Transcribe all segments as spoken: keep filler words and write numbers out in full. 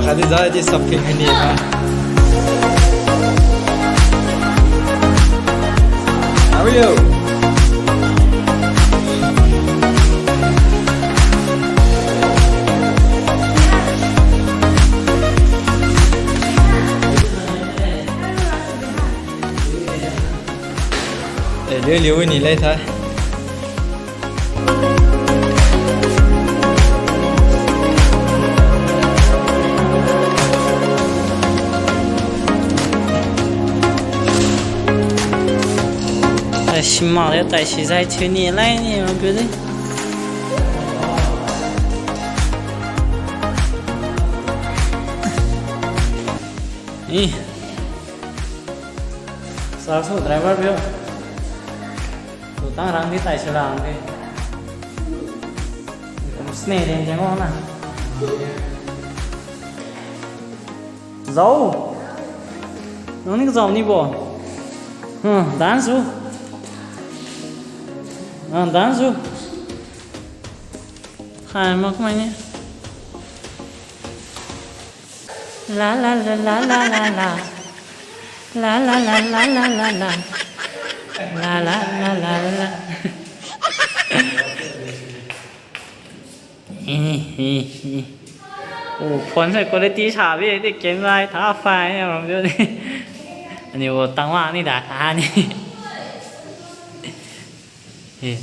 Kadi zai di shopping hai ni ma. Awiyo. Eh, liu liu ni lai thai. Taisi mak le, taisi zai thiu ni lai ni, ma piu de. Eh. Sa su driver piu. Tu tang rang di taisi rang di. Kum sne den jeng wang na. Zao. Nang ni zao ni bo. Hmm, dance su. Ah, dance su. Hai mak mai ni. La la la la la la la. La la la la la la la. La la la la la. Oh, phone se quality sabi, di camera tha fine, ram jo ni. Ani wo tangwa ni da tha ni. Eh,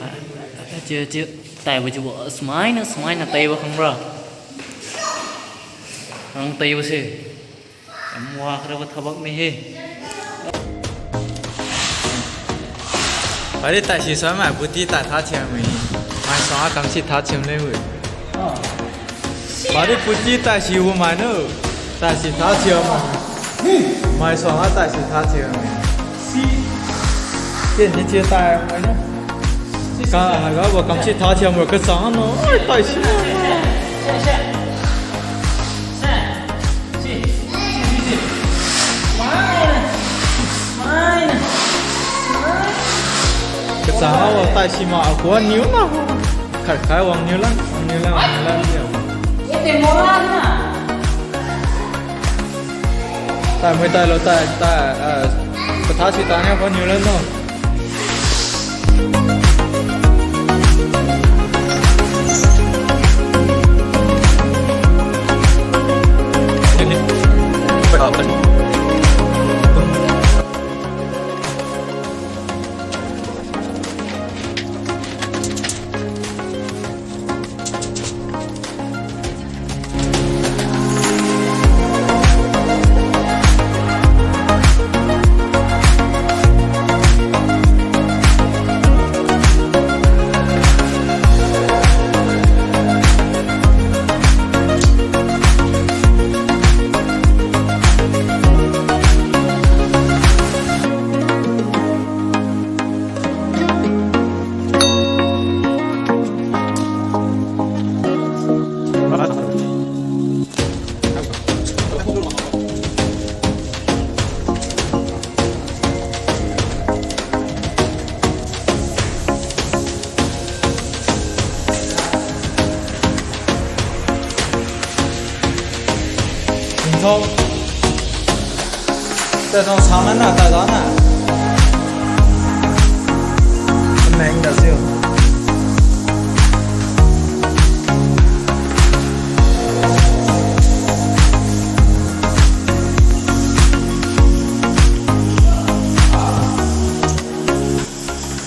ah, ah, chiu, chiu, taibo chiubo, sumaina, sumaina taibo khangbra. Ang taibo se. Yam wakhara thabak ni he. Pari taisi sa ma, puti ta tha thiam mi. Mai sa kam si tha thiam le wi. Pari puti taisi wu mai no. Taisi tha thiam ma. Mai sa taisi tha thiam mi. Ken ni chia tai mai no. Ka haiga bo kam si tha thiam bo kachang no. Ai, taisi. Kachang bo taisi ma akua niu na. Khat khai wang niu lan, wang niu lan, wang niu lan. Tai mui tai lo tai, tai, ah, katha si tania ko niu lan no. Tingthao. Taizang saman na, taizang na. Kameng da siu.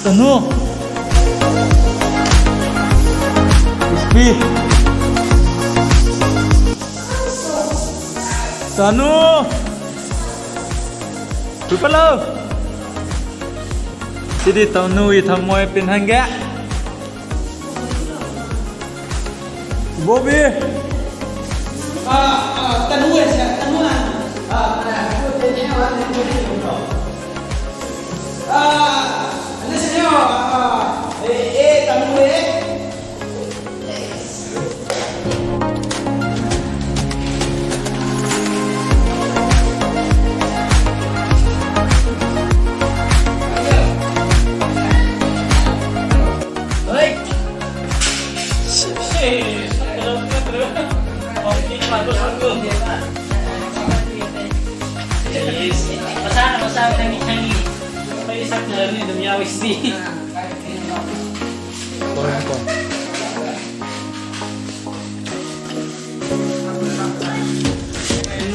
Tanu. Ispi. Tanu. Tupalo. Sidi Tanu i thamoi pin hangge. Bobby. Ah, ah, Tanu eh, Tanu ah. Ah, ah, Tanu eh. Ah, ah, eh, eh, Tanu eh.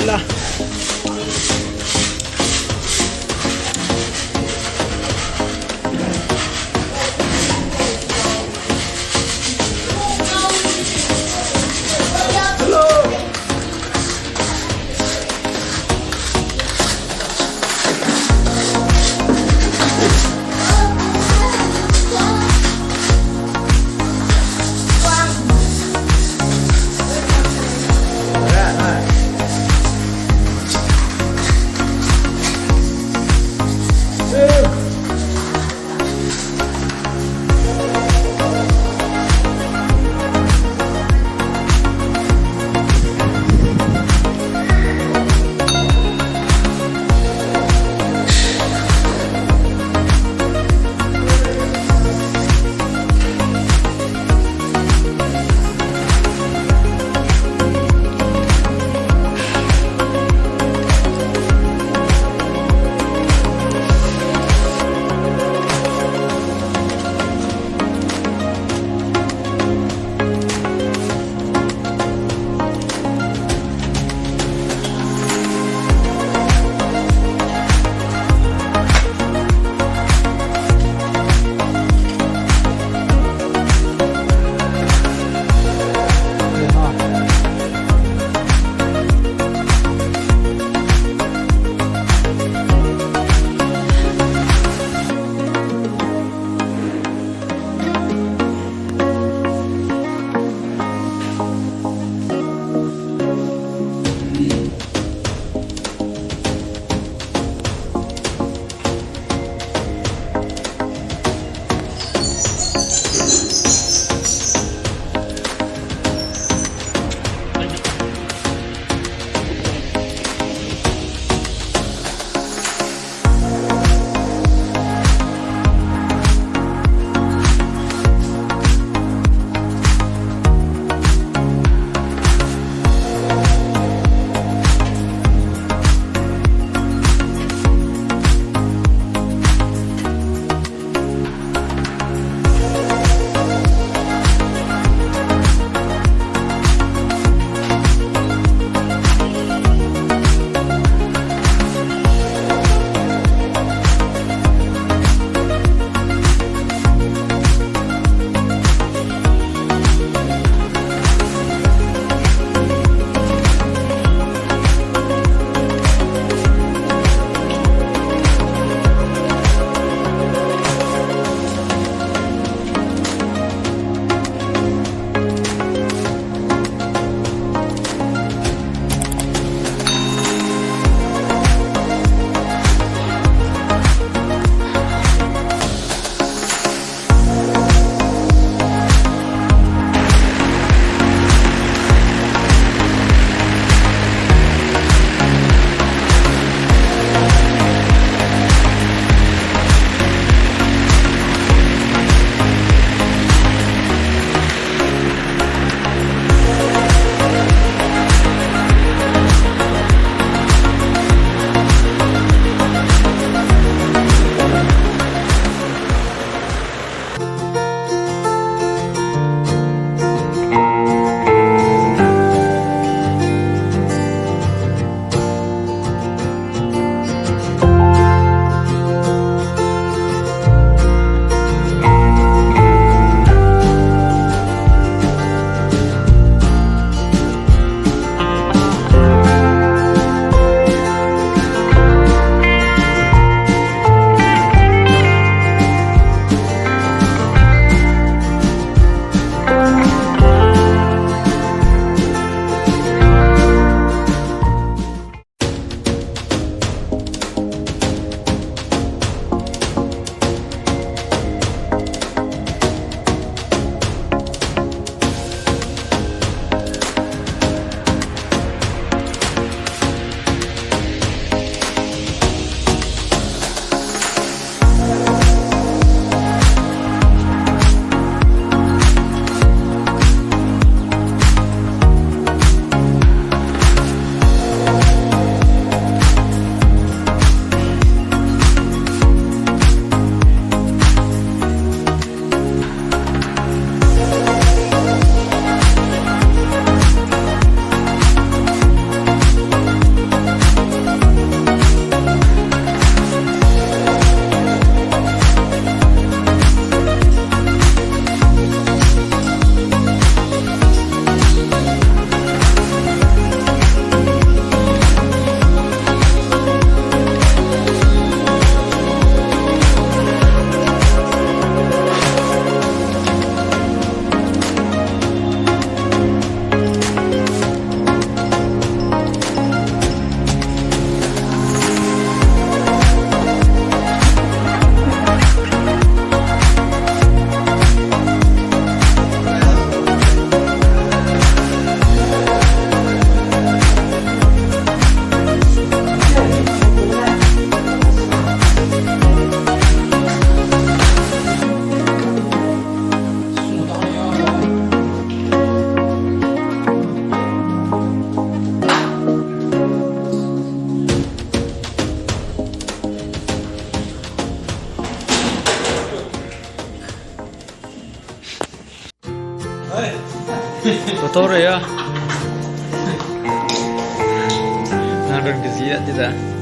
La. Photo ra ya. Nang run kaji ya tida.